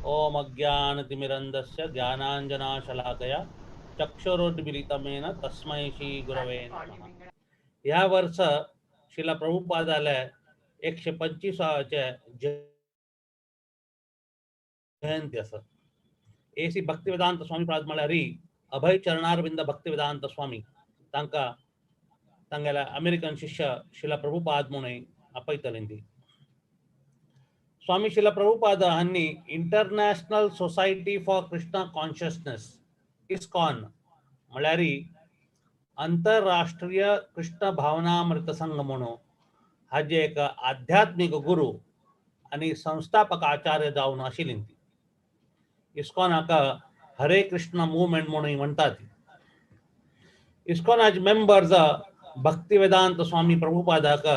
ओम अज्ञानतिमिरन्दस्य ज्ञानांजनाशलाकया चक्षुरुन्मीलितमेन तस्मै श्री गुरवे नमः. ह्या वर्स शिला प्रभुपादाले 125वाचे जयंती आसा. ए सी भक्तिवेदांत स्वामी प्राज म्हळ्यार अभय चरणारविंद भक्तिवेदांत स्वामी, तांकां तांगेल्या अमेरिकन शिष्य शिला प्रभुपाद म्हणून आपयतले ती. स्वामी शिला प्रभुपाद हांणी International Society for Krishna Consciousness, ISKCON, म्हळ्यार आंतरराष्ट्रीय कृष्ण भावनामृत संघ म्हणून हाजे एक आध्यात्मिक गुरु आनी संस्थापक आचार्य जावन आशिल्ली ती. इस्कॉन हाका हरे कृष्ण मुवमेंट म्हणून म्हणटात. इस्कॉनाचे मेंबर्स भक्तिवेदांत स्वामी प्रभुपादाक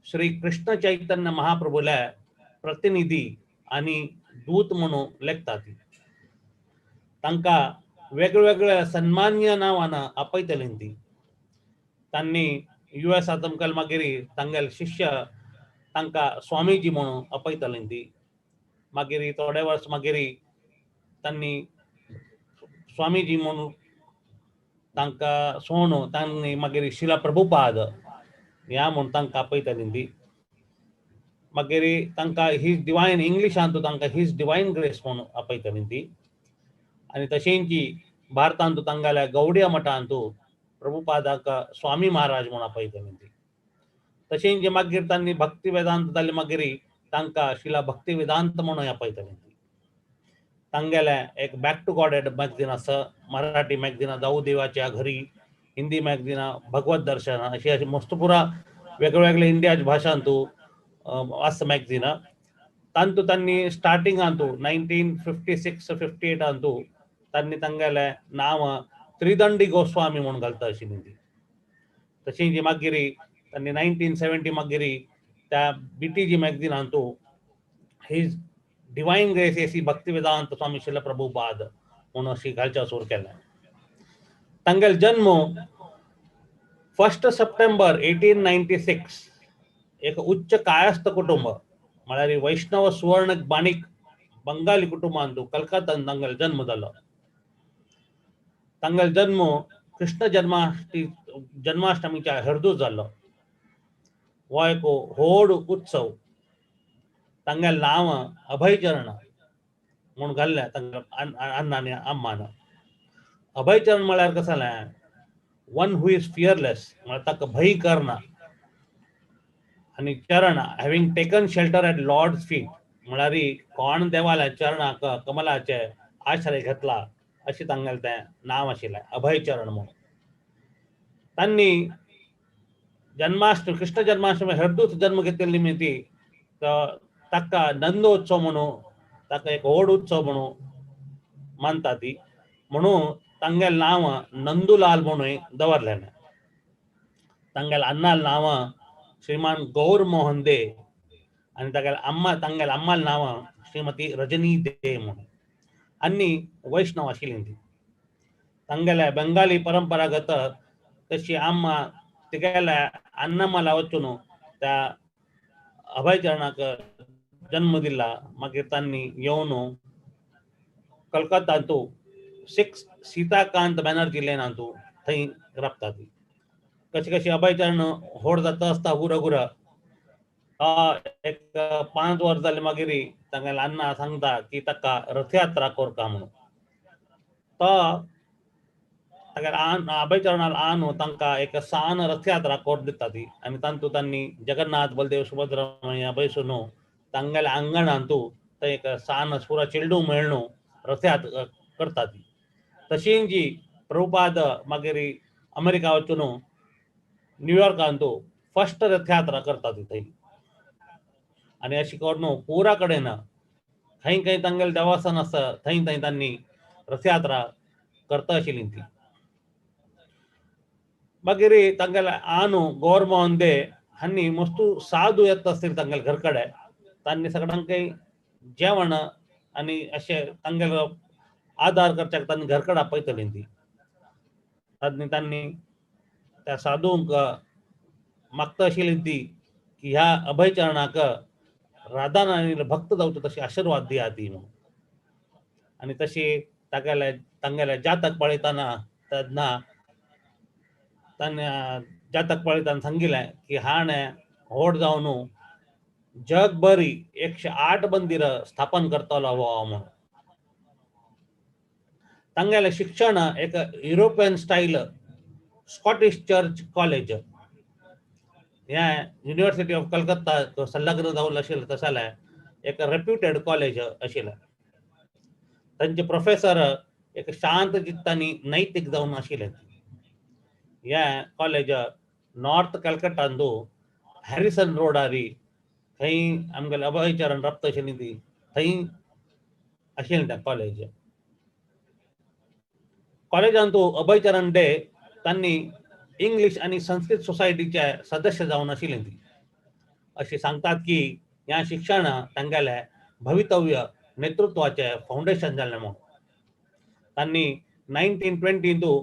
श्री कृष्ण चैतन्य महाप्रभूले प्रतिनिधी आनी दूत म्हणून लेखतात. तांकां वेगवेगळ्या सन्मान्य नांवान आपयतली ती. तांणी यू एस आतमकल मागीर तांगेले शिष्य तांकां स्वामीजी म्हणून आपयतली ती. मागीर थोडे वर्स मागीर तांणी स्वामीजी म्हणून तांकां सोणू तांणी मागीर शिला प्रभुपाद ह्या म्हूण तांकां आपयताली ती. मागीर तांकां his divine, इंग्लिशांत तांकां his divine grace म्हणून आपयताली ती. आनी तशेंच भारतांत तांगेल्या गौडिया मठांत प्रभुपादाक स्वामी महाराज म्हणून आपयताली ती. तशेंच मागीर तांणी भक्ती वेदांत जाले, मागीर तांकां शिला भक्ती वेदांत म्हणून आपयताली ती. तांगेले एक बॅक टू गॉड मॅगझीन आसा, मराठी मॅगझिना जाऊ देवाच्या घरी, हिंदी मॅगझिना भगवत दर्शन, अशी अशी मस्त पुरा वेगवेगळे इंडियाच्या भाशांतू आसा मॅगझिना. तांतू तांणी स्टार्टिंगांतू 1956 58 अंतू तांणी तांगेले नांव त्रिदंडी गोस्वामी म्हणून घालता आशिल्ली ती. तशीच मागीर तांणी 1970 मागीर त्या BTG मॅगझिनांतू his divine grace A C Bhaktivedanta Swami Srila Prabhupada म्हणून अशी घालच्या सुरू केलें. तांगेलो जन्म 1 सप्टेंबर 1896, एक उच्च कायस्थ कुटुंब, म्हळ्यार वैष्णव सुवर्ण बाणिक बंगाली कुटुंबांतू कलकत्तान तांगेलो जन्म जालो. तांगेलो जन्म कृष्ण जन्माष्टमीच्या हरदूस जालो. हो एक व्हड उत्सव. तांगेलें नांव अभयचरण म्हूण घाल्लें तांगे अण्णा आनी अम्मान. अभयचरण म्हळ्यार कसलें? वन who is fearless, म्हळ्यार ताका भंय करना. आनी चरण, having taken shelter at Lord's feet, म्हळ्यार कोण देवाल्या चरणाक कमलाचे आश्रय घेतला अशें तांगेलें तें नांव आशिल्लें अभयचरण म्हणून. तांणी जन्माष्टमी, कृष्ण जन्माष्टमी हरदूस जन्म घेतिल्ले निमित्ती तर ताका नंदोत्सव म्हणून, ताका एक व्हड उत्सव म्हणून मानता ती. म्हणून तांगेलें नांव नंदुलाल म्हणून दवरलेलें. तांगेलें अण्णालें नांव श्रीमान गौर मोहन दे आनी तागेले अम्मा, तांगेले अम्मालें नांव श्रीमती रजनी दे म्हणून. आनी वैष्णव आशिल्ली ती. तांगेले बेंगाली परंपरागत तशी अम्मा तिगेल्या अन्नमाला वचून त्या अभयचरणाक जन्म दिला. मागीर तांणी येवन कलकत्तांतू 6 सीताकांत बॅनर्जी लेनांतू थंय राबता ती. कशी कशी अभयचरण व्हड जाता आसता गुरा गुरा एक 5 वर्स जाले. मागीर तांगेले अण्णा सांगता की ताका रथयात्रा करता म्हणून. तो तागेले आन अभयचरणाल आन तांकां एक सान रथयात्रा करून दिता ती. आनी तांतू तांणी जगन्नाथ, बलदेव, सुभद्रा मैया बैसून तांगेल्या आंगणांतू थंय एक सान पुरा चेडूं मेळ्ळू रथयात्रा करता ती. तशींच प्रभुपाद मागीर अमेरिका वचून न्यूयॉर्कांतू फर्स्ट रथयात्रा करता ती थंय. आनी अशी करून पुरा कडेन खंय खंय तांगेलें देवस्थान आसा थंय थंय तांणी रथयात्रा करता आशिल्ली ती. मागीर तांगेले आनु गौरमोहन दे हांणी मस्तू साधू येता आसतले तांगेले घर कडेन, तांणी सगळ्यांकय जेवण आनी अशें तांगेलो आदार करच्याक तांणी घर कडेन आपयतली ती. आनी तांणी त्या साधूंक मागता आशिल्ली ती की ह्या अभयचरणाक राधा राणीला भक्त जावचो तशी आशीर्वाद दिया ती म्हणून. आनी तशी तागेले तांगेले जातक पळयतना तेन्ना तांणी जातक पळयतना सांगिलें की हाणें व्हड जावन जगभरी 108 मंदिरां स्थापन करतलो हो म्हणून. तांगेलें शिक्षण एक European style Scottish church college ह्या युनिव्हर्सिटी ऑफ कलकत्ता संलग्न जावन आशिल्लें, तशें एक रेप्युटेड कॉलेज आशिल्लें. तांचे प्रोफेसर एक शांत चित्तांनी नैतीक जावन आशिल्ले. ह्या कॉलेज नॉर्थ कलकत्तांतू हॅरिसन रोडारी थंय आमगेले अभयचरण राबता आशिल्ली ती थंय आशिल्लें तें कॉलेज. कॉलेजांतू अभयचरण डे तांणी इंग्लीश आनी संस्कृत सोसायटीचे सदस्य जावन आशिल्ले ती. अशें सांगतात की ह्या शिक्षण तांगेलें भवितव्य नेतृत्वाचें फावंडेशन जालें म्हणून. तांणी 1920तू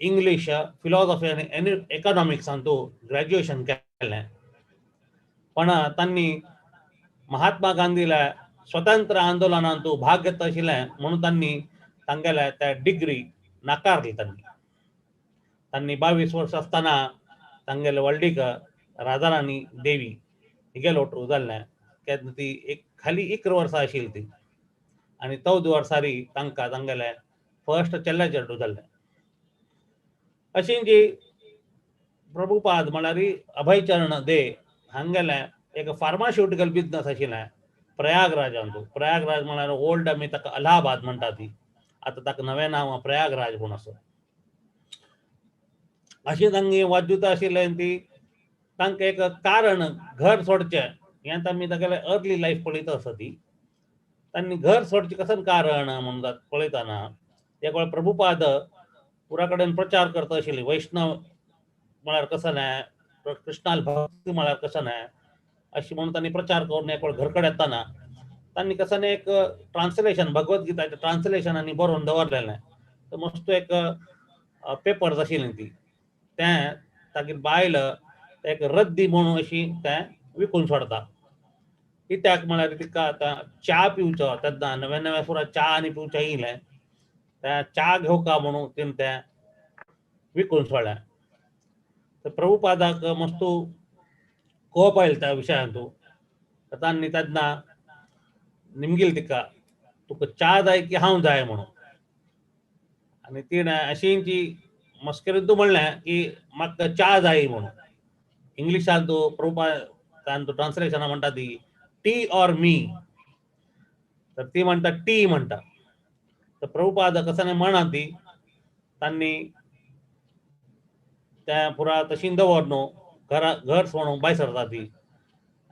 इंग्लीश, फिलॉसॉफी आनी इकॉनॉमिक्सांतू ग्रॅज्युएशन केलें. पण तांणी महात्मा गांधीला स्वतंत्र आंदोलनांतू भाग घेत आशिल्लें म्हणून तांणी तांगेल्या त्या डिग्री नाकारली. तांणी तांणी 22 वर्स आसतना तांगेले व्हडलीक राजाराणी देवी हिगेलो जाल्लें. तेन्ना ती एक खाली 11 वर्सां आशिल्ली ती आनी 14 वर्सांनी तांकां तांगेलें फर्स्ट चेडू चेडूं जाल्लें. अशी जी प्रभुपाद म्हळ्यार अभयचरण दे हांगेलें एक फार्मास्युटिकल बिजनस आशिल्लें प्रयागराजांतू. प्रयागराज म्हळ्यार ओल्ड आमी ताका अलाहाबाद म्हणटा ती, आतां ताका नवें नांव प्रयागराज म्हूण आसा. अशी तांगी वाद्युता आशिल्लें ती तांकां एक कारण घर सोडचें हें आमी तागेलें अर्ली लायफ पळयता आसा ती. तांणी घर सोडचें कसलें कारण म्हणून पळयतना एक वेळ प्रभुपाद पुरा कडेन प्रचार करता आशिल्ली, वैष्णव म्हळ्यार कसो न्हय, कृष्णाल भक्ती म्हळ्यार कसो न्हय अशी म्हणून तांणी प्रचार करून एक वेळ घर कडेन येतना तांणी कसो न्हय एक ट्रान्सलेशन भगवद्गीताचें ट्रान्सलेशन आनी बरोवन दवरलेलें. तर मस्त एक पेपर्स आशिल्ली ती तें तागेर बायल एक रद्दी म्हणून अशी तें विकून सोडता. कित्याक म्हळ्यार तिका आतां च्या पिवचो तेन्ना नव्या नव्या पुरा च्या आनी पिवचें येयलें, त्या च्या घेवका म्हणून तिणें तें विकून सोडलें. तर प्रभुपादाक मस्तू कोप आयलो त्या विशयांतू. तांणी तेन्ना निमगील तिका, तुका च्या जाय की हांव जाय म्हणून. आनी तिणें अशींची मस्करींतू म्हणलें की म्हाका च्या जाय म्हणून. इंग्लिशांतू प्रभुपाद तांतू ट्रान्सलेशना म्हणटा ती टी ऑर मी, तर ती म्हणटा टी म्हणटा. तर प्रभुपाद कसं न्हय म्हणा ती तांणी त्या पुरा तशी दवर न्हू घरा घर सोडून भायर सरता ती.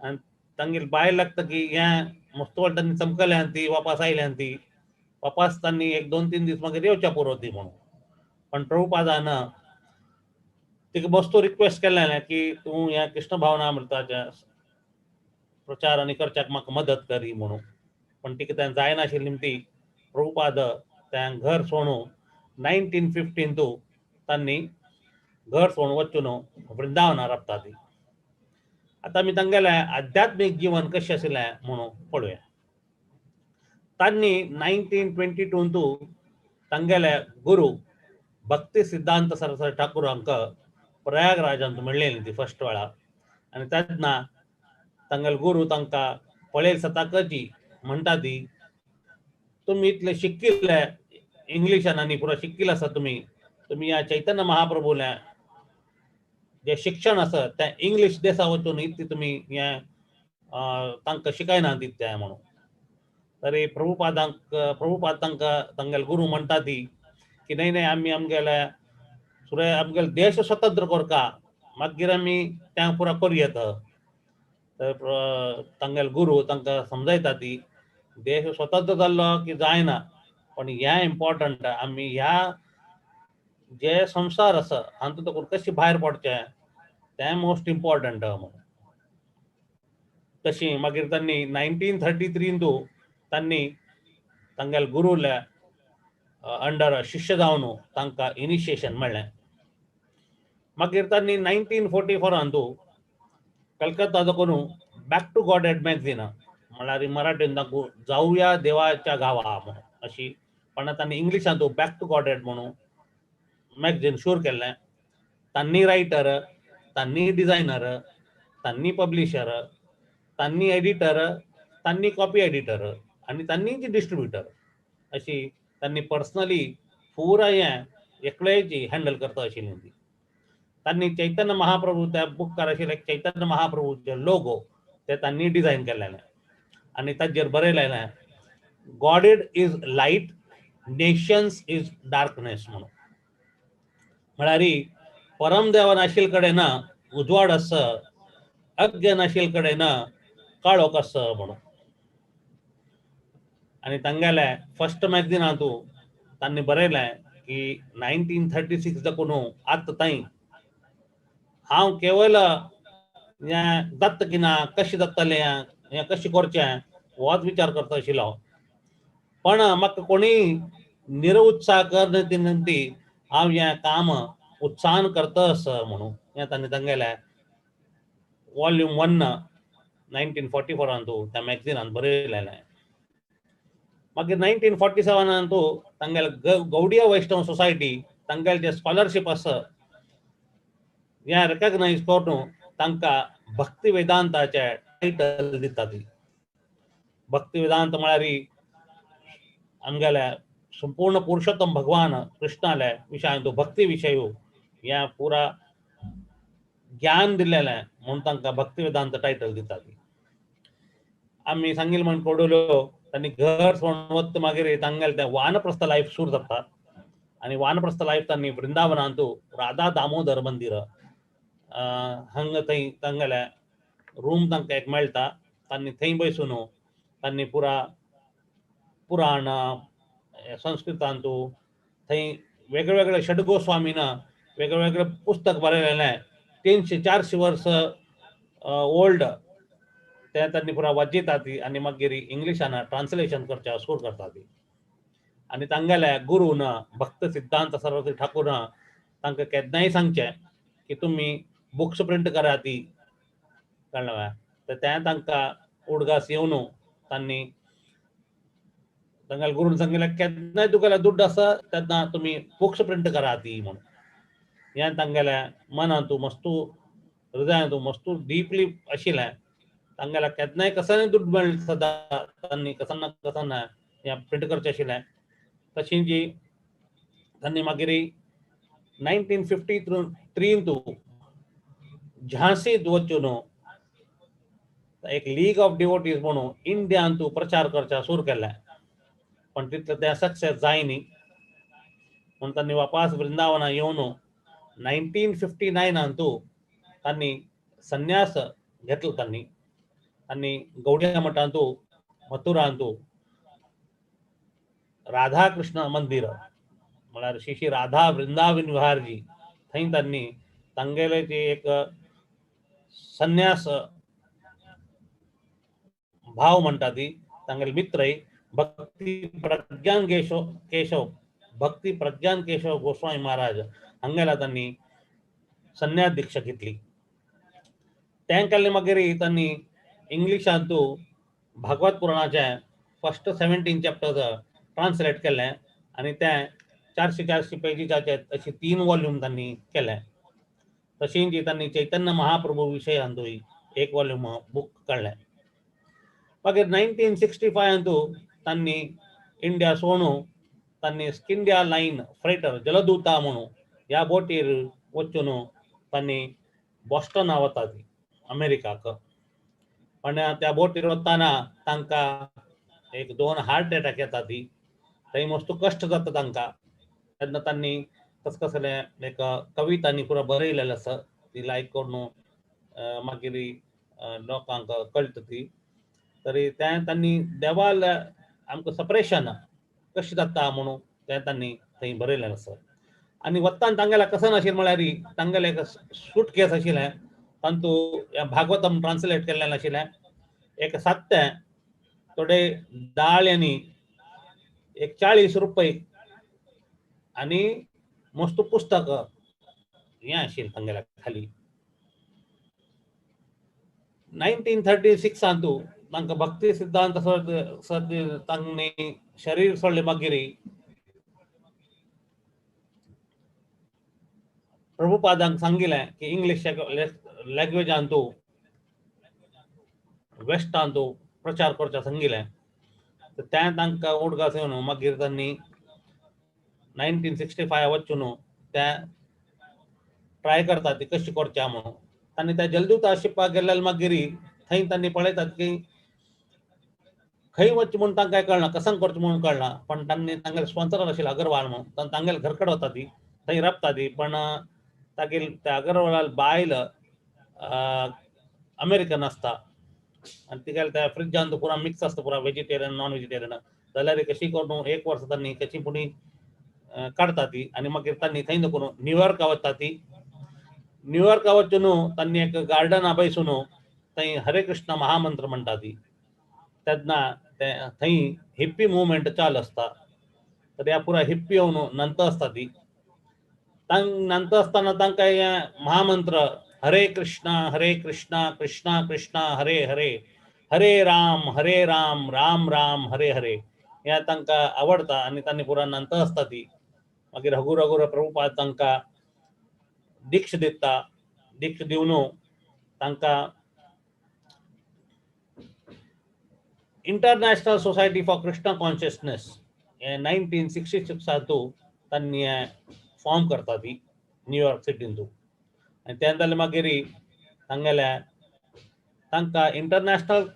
आनी तांगेर बायल लागता की हें मस्त तांणी चमकल्यान ती वापस आयल्यान ती वापस तांणी एक 2-3 दीस मागीर येवच्या पुरो ती म्हणून. पण प्रभुपादान तिका बस्तो रिक्वेस्ट केल्लें की तूं ह्या कृष्ण भावनामृताच्या प्रचार आनी करच्याक म्हाका मदत करी म्हणून. पण तिका तें जायनाशिल्ली ती प्रभुपाद तें घर सोडून 1915 तांणी घर सोडून वचून वृंदावना राबता ती. आतां आमी तांगेलें आध्यात्मीक जीवन कशें आशिल्लें म्हणून पळोवया. तांणी 1922 तांगेले गुरू भक्ती सिद्धांत सरस्वती ठाकूर हांकां प्रयागराजांत मेळ्ळेली ती फर्स्ट वेळा. आनी तेन्ना तांगेले गुरू तांकां पळयल सताकची म्हणटा ती तुमी इतले शिकिल्ले इंग्लिशान आनी पुरो शिकिल्ले आसा तुमी, तुमी ह्या चैतन्य महाप्रभूलें जें शिक्षण आसा तें इंग्लीश देसा वचून इतलें तुमी हें तांकां शिकयना तितलें म्हणून. तरी प्रभुपादांक प्रभुपाद तांकां तांगेले गुरू म्हणटा ती की न्हय न्हय आमी आमगेले सुरे आमगेले देश स्वतंत्र करका मागीर आमी तें पुरा करुया. तर तांगेले गुरू तांकां समजायता ती देश स्वतंत्र जाल्लो की जायना, पण हें इम्पॉर्टंट आमी ह्या जे संवसार आसा हातूंत कशें भायर पडचें तें मोस्ट इम्पॉर्टंट म्हणून. तशी मागीर तांणी 1933 तांणी तांगेले गुरूल्या अंडर शिष्य जावन तांकां इनिशिएशन मेळ्ळें. मागीर तांणी 1944 कलकत्ता करून बॅक टू गॉडहेड मॅगझीन म्हळ्यार मराठीन तांकां जावया देवाच्या गांवा म्हणून अशी. पण तांणी इंग्लिशांत बॅक टू गॉडहेड म्हणून मॅगझीन सुरू केल्लें. तांणी रायटर, तांणी डिझायनर, तांणी पब्लिशर, तांणी एडिटर, तांणी कॉपी एडिटर आनी तांणी डिस्ट्रिब्युटर अशी तांणी पर्सनली पुरा हें एकल्याची हँडल करता आशिल्ली ती. तांणी चैतन्य महाप्रभू त्या बुकार आशिल्ले चैतन्य महाप्रभूचे लोगो ते तांणी डिझायन केल्लेले आनी ताजेर बरयलेलें, "Godhead is light, nations is darkness" म्हणून. म्हळ्यार परमदेवा नाशिल्ले कडेन उजवाड आसा, अज्ञ नाशिल्ले कडेन काळोख आसा म्हणून. आनी तांगेले फर्स्ट मॅगझिनांतू तांणी बरयलें की 1936 दाखून आतां ताई हांव केवल हें जाता की ना, कशें जातलें, हें कशें करचें होच विचार करता आशिल्लो, पण म्हाका कोणी निरुत्साह कर ती हांव हें काम उत्साहान करता आसा म्हणून. हें तांणी तांगेलें वॉल्यूम 1 1944 त्या मॅगझिनान बरयलेलें. मागीर 1947 तूं तांगेले गौडिया वैष्णव सोसायटी तांगेले जे स्कॉलरशीप आसा हें रेकग्नायज करून तांकां भक्ती वेदांताचे टायटल दिता ती. भक्ती वेदांत म्हळ्यार आमगेल्या संपूर्ण पुरुषोत्तम भगवान कृष्णाले विशयांत भक्ती विशय हें पुरा ज्ञान दिलेलें म्हणून तांकां भक्ती वेदांत टायटल दिता ती. आमी सांगिल म्हण कोडुल्यो तांणी घर सोडून वता, मागीर तांगेलें तें वानप्रस्थ लायफ सुरू जाता आनी वानप्रस्थ लायफ तांणी वृंदावनांतू राधा दामोदर मंदिर हांगा थंय तांगेले रूम तांकां एक मेळटा. तांणी थंय बसून तांणी पुरा पुराण संस्कृतांतू थंय वेगळे वेगळे षडगोस्वामीन वेगळे वेगळे पुस्तक बरयलेलें, 300-400 वर्स ओल्ड, ते तांणी पुरा वाचयतात आनी मागीर इंग्लिशान ट्रान्सलेशन करचें सुरू करतात. आनी तांगेल्या गुरून भक्त सिद्धांत सरस्वती ठाकूर तांकां केन्नाय सांगचें की तुमी बुक्स प्रिंट करात ती, कळ्ळें? तर तें तांकां उडगास येवन तांणी तांगेल्या गुरून सांगिल्लें, केन्नाय तुगेले दुड्ड आसा तेन्ना तुमी बुक्स प्रिंट करात ती म्हणून. हें तांगेल्या मनांतू मस्तू हृदयांतू मस्तू डिपली आशिल्लें. तांगेल्या केन्नाय कसाय दुड्ड मेळटा सदां तांणी कसा ना कसा ना हें प्रिंट करचें आशिल्लें. तशी जी तांणी मागीर 1953 तू झांसी वचून एक लीग ऑफ डिवोटीज म्हणून इंडियान तूं प्रचार करच्या सुरू केलें, पण तितलें तें सक्सेस जायनी म्हूण तांणी वापस वृंदावना येवन 1959 तूं तांणी संन्यास घेतलो. तांणी आनी गौडिया मठांतू मथुरांतू राधा कृष्ण मंदिर म्हळ्यार श्री श्री राधा वृंदावन विहारजी थंय तांणी तांगेले जी एक संन्यास भाव म्हणटा ती तांगेले मित्रय भक्ती प्रज्ञान केशव केशव भक्ती प्रज्ञान केशव गोस्वामी महाराज हांगेला तांणी संन्यास दीक्षा घेतली. तें केल्लें मागीर तांणी इंग्लिशांतू भागवत पुराणाचें फर्स्ट 17 चॅप्टर्स ट्रान्सलेट केलें आनी तें 400-400 पेजीसाचे अशी तीन वॉल्यूम तांणी केलें. तशींच तांणी चैतन्य महाप्रभू विशयांतूय एक वॉल्यूम बूक काडलें. मागीर 1965 तांणी इंडिया सोडून तांणी स्किंडिया लायन फ्रेटर जलदूता म्हणून ह्या बोटीर वचून तांणी बॉस्टना वता ती अमेरिकाक. पण त्या बोटीर वतना तांकां एक दोन हार्ट अटॅक येता ती. थंय मस्त कश्ट जाता तांकां. तेन्ना तांणी कस कसलें एक कवितांनी पुरो बरयलेलें आसा, ती लायक करून मागीर लोकांक कळटा ती. तरी तें तांणी देवाल आमकां सपरेशन कशें जाता म्हणून तें तांणी थंय बरयलेलें आसा. आनी वत्तान तांगेल्या कसं नाशिल्लें म्हळ्यार तांगेलें एक सूट केस आशिल्लें, तांतू भागवतम ट्रान्सलेट केल्लें नाशिल्लें, एक सात्तें, थोडे दाळ आनी एक 40 रुपये आनी मस्त पुस्तक हें आशिल्लें तांगेल्या खाली. 1936 तूं तांकां भक्ती सिद्धांत तांणी शरीर सोडलें मागीर प्रभुपादांक सांगिलें की इंग्लीश लँग्वेजान तूं वेस्टान तूं प्रचार करच्या सांगिलें. तर तें तांकां उडगास येवन मागीर तांणी 1965 वचून ते ट्राय करतात ती कशी करच्या म्हणून. तांणी त्या जलदूता शिकपाक गेल्ल्या मागीर थंय तांणी पळयतात की खंय वचचें म्हूण तांकां कळना, कसंग करचें म्हणून कळना, पण तांणी तांगेले स्पॉन्सर आशिल्ले अगरवाल म्हणून तांगेले घर कडेन वता ती थंय राबता ती. पण तागेल त्या अगरवाल बायल अमेरिकन आसता आनी तिगेले त्या फ्रिजान पुरा मिक्स आसता, पुरा वेजिटेरियन नॉन वेजिटेरियन. जाल्यार कशी करून एक वर्स तांणी कशी पुणी काडटा ती आनी मागीर तांणी थंय करून न्यूयॉर्का वता ती. न्यूयॉर्का वचून तांणी एक गार्डना बैसून थंय हरे कृष्ण महामंत्र म्हणटा ती. तेन्ना ते थंय हिप्पी मुवमेंट चालू आसता. तर ह्या पुरा हिप्पी येवन नंतर आसता ती. नंतर आसतना तांकां हें महामंत्र हरे कृष्णा हरे कृष्णा कृष्णा कृष्णा हरे हरे हरे राम हरे राम राम राम हरे हरे हें तांकां आवडटा आनी तांणी पुरा नंतर आसता ती. मागीर हगूर हगूर प्रभुपाद तांकां दीक्ष दिता. दीक्ष दिवन तांकां International Society for Krishna Consciousness हे 1966 तांणी फॉर्म करता ती न्यूयॉर्क सिटींतू. आनी तें जालें मागीर तांगेल्या तांकां International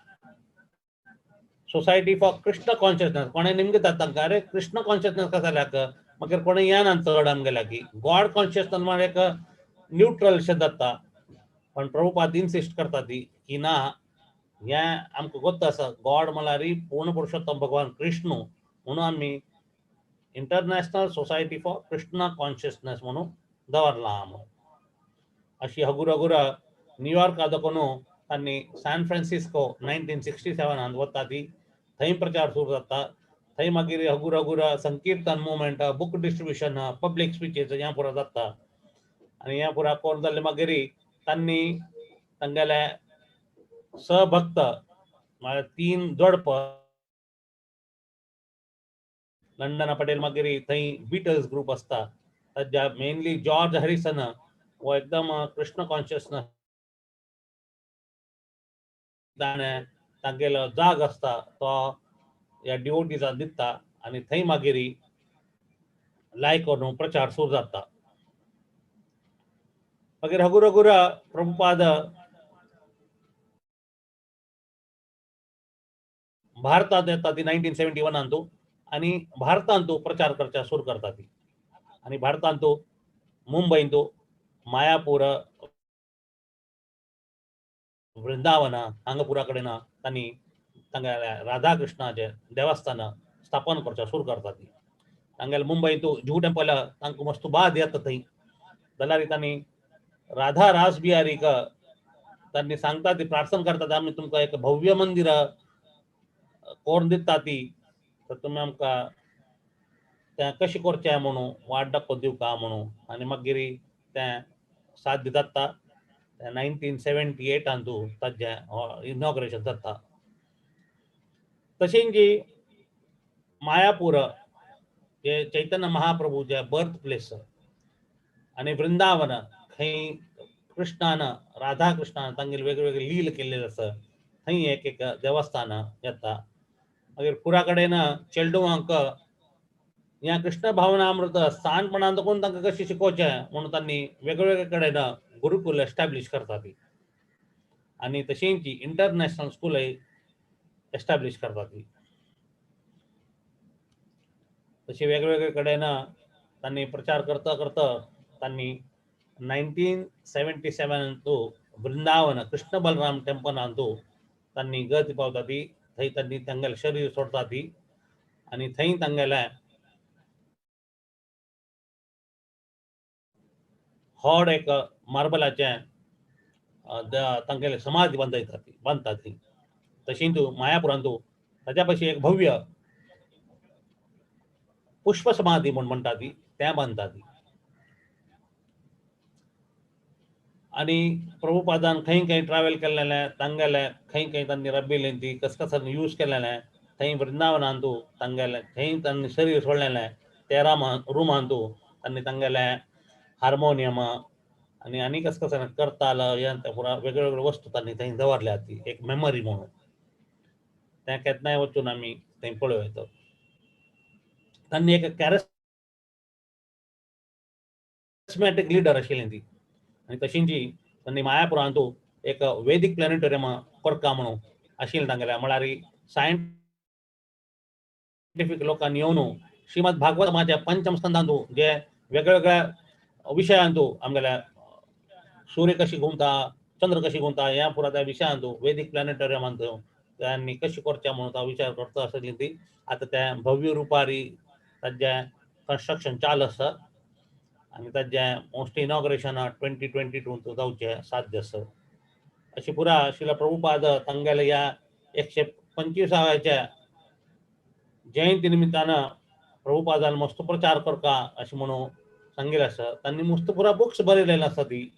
Society for Krishna Consciousness कोणें निमगितात तांकां, अरे कृष्ण कॉन्शियसनेस कशें जाल्याक मागीर कोणें येना चड आमगेल्या की गॉड कॉन्शियसनेस म्हळ्यार एक न्यूट्रल अशें जाता. पण प्रभुपाद इन्सिस्ट करता ती की ना, हें आमकां गोत्त आसा गॉड म्हळ्यार पूर्ण पुरुषोत्तम भगवान कृष्ण, म्हणून आमी International Society for Krishna Consciousness म्हणून दवरलां म्हणून. अशी हगूर हगूर न्यूयॉर्का दाखोवन तांणी सॅन फ्रांसिस्को 1967 वता ती. थंय प्रचार सुरू जाता. थंय मागीर हगूर हगूर sankirtan movement, book distribution, public speeches हें पुरो जाता. आनी हें पुरा कोण जालें मागीर तांणी तांगेले सहभक्त म्हळ्यार 3 जोडप लंडना पटेल मागीर थंय बीटल्स ग्रूप आसता ताज्या मेनली जॉर्ज हॅरिसन हो एकदम कृष्ण कॉन्शियसनेस ताणें तागेलो जाग आसता तो ह्या डिवोटीजाक दिता आनी थंय मागीर लायक करून प्रचार सुरू जाता. मागीर हगूर हगूर प्रभुपाद भारतांत येता ती 1971 आनी भारतांत प्रचार करच्या सुरू करता ती. आनी भारतांत मुंबयंत मायापूर वृंदावन हांगा पुरा कडेन तांणी तांगेल्या राधाकृष्णाचें देवस्थान स्थापन करच्या सुरू करता ती. तांगेल्या मुंबयंत जुहू टेम्पल तांकां मस्त बाद येता थंय. जाल्यार तांणी राधा रासबिहारीक तांणी सांगता ती, प्रार्थना करतात आमी तुमकां एक भव्य मंदिर कोरून दिता ती, तर तुमी आमकां तें कशें करचें म्हणून वाट दाखोवन दिवका म्हणून. आनी मागीर तें साध्य जाता. 1978 ताजें इनॉग्रेशन जाता. तशेंच जी मायापूर जे चैतन्य महाप्रभूचे बर्थ प्लेस आनी वृंदावन खंय कृष्णान राधा कृष्णान तांगेले वेगळे वेगळे लील केल्ले आसा थंय एक एक देवस्थान येता. मागीर पुरा कडेन चेडवांक ह्या कृष्ण भावनामृत ल्हानपणांत कोण तांकां कशें शिकोवचें म्हणून तांणी वेगवेगळे कडेन गुरुकुल एस्टाब्लीश करता ती आनी तशेंच इंटरनॅशनल स्कूलय एस्टाब्लीश करता ती. तशी वेगवेगळे कडेन तांणी प्रचार करता करता तांणी 1977 वृंदावन कृष्ण बलराम टेम्पलांतू तांणी गती पावता ती. थंय तांणी तांगेलें शरीर सोडटा ती आनी थंय तांगेलें व्हड एक मार्बलाचें तांगेले समाधी बांदयता ती बांदता ती. तशींच मायापुरांतू ताच्या पशी एक भव्य पुष्प समाधी म्हूण म्हणटा ती तें बांदता ती. आनी प्रभुपादान खंय खंय ट्रॅवल केल्लेलें तांगेलें, खंय खंय तांणी रब्बिलें ती कस कसान यूज केल्लेलें, थंय वृंदावनांतू तांगेलें थंय तांणी शरीर सोडलेलें 13 रुमांतू तांणी तांगेलें हार्मोनियम आनी आनी कस कसान करताल हें पुरा वेगळे वेगळे वस्तू तांणी थंय दवरल्या ती एक मेमरी म्हणून. तें केन्नाय वचून आमी थंय पळोवं येता. तांणी एक कॅरिस्मॅटीक लिडर आशिल्ली ती. आनी तशींची तांणी मायापुरांतू एक वेदीक प्लॅनेटोरियम करका म्हणून आशिल्लें तांगेलें, म्हळ्यार सायंटिफीक लोकांनी येवन श्रीमद भागवतमाच्या पंचम स्कंदांतू जे वेगळ्या वेगळ्या विशयांतू आमगेल्या सूर्य कशी घुंवता, चंद्र कशी घुंवता, ह्या पुरा त्या विशयांतू वेदीक प्लॅनेटोरियमांत त्यांनी कशी करच्या म्हणून तो विचार करता आसली ती. आतां त्या भव्य रुपारी ताजें कन्स्ट्रक्शन चालू आसा आनी ताजें मोस्टली इनॉग्रेशन 2022 जावचें साध्य आसा. अशी पुरा श्रील प्रभुपाद तांगेल्या ह्या 125व्याच्या जयंती निमित्तान प्रभुपादान मस्त प्रचार करका अशें म्हणून सांगिल्लें आसा. तांणी मस्त पुरा बुक्स बरयलेले आसा ती.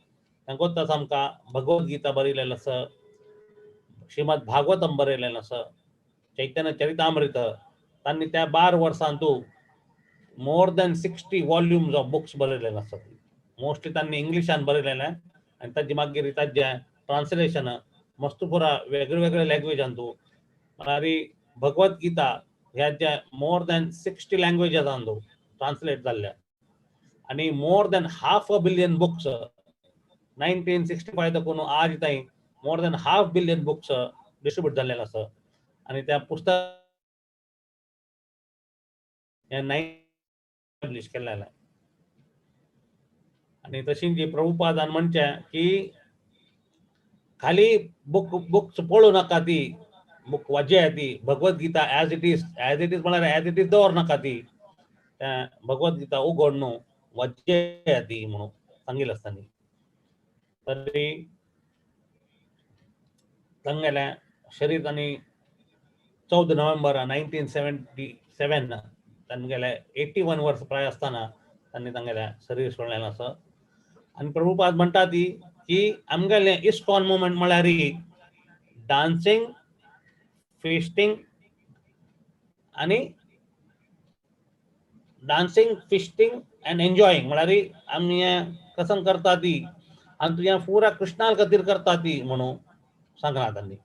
तांकां आमकां भगवद गीता बरयलेलें आसा, श्रीमद भागवतम बरयलेलें आसा, चैतन्य चरितामृत. तांणी त्या 12 वर्सांतू more than 60 volumes of books बरयलेले आसा. मोस्टली तांणी इंग्लिशान बरयलेलें आनी ताजे मागीर ताजें ट्रान्सलेशन मस्त पुरा वेगळे वेगळे लँग्वेजांतू, म्हळ्यार भगवद गीता ह्या ज्या मोर दॅन 60 लँग्वेजांतू ट्रान्सलेट जाल्ल्या आनी more than half a billion books 1965 दाखून आज ताईं more than half billion books distribute जाल्लेले आसा. आनी त्या पुस्तक हें नायन पब्लीश केल्लें. आनी तशीं जी प्रभुपादान म्हणचें की खाली बुक्स पळोवं नाका, ती बुक वाचया ती Bhagavad Gita as it is, as it is म्हळ्यार एज it is दवर नाका, ती तें भगवद गीता उगड न्हू वाचया ती म्हणून सांगिल्लें आसता. तरी तांगेलें शरीर तांणी 14 नोव्हेंबर 1977 तांगेलें 81 वर्स प्राय आसतना तांणी तांगेलें शरीर सोडलेलें आसा. आनी प्रभुपाद म्हणटा ती की आमगेलें इस्कॉन मुवमेंट म्हळ्यार डान्सिंग, फिस्टिंग आनी डान्सिंग, फिस्टिंग अँड एन्जॉईंग, म्हळ्यार आमी हें कसम करता ती आनी तुजें पुरा कृष्णा खातीर करता ती म्हणून सांगला तांणी.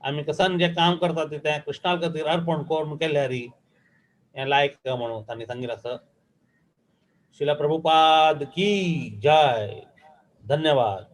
आमी कसान जें काम करता ती तें कृष्णा खातीर अर्पण करून केल्यार हें लायक म्हणून तांणी सांगिल्लें आसा. श्रील प्रभुपाद की जय. धन्यवाद.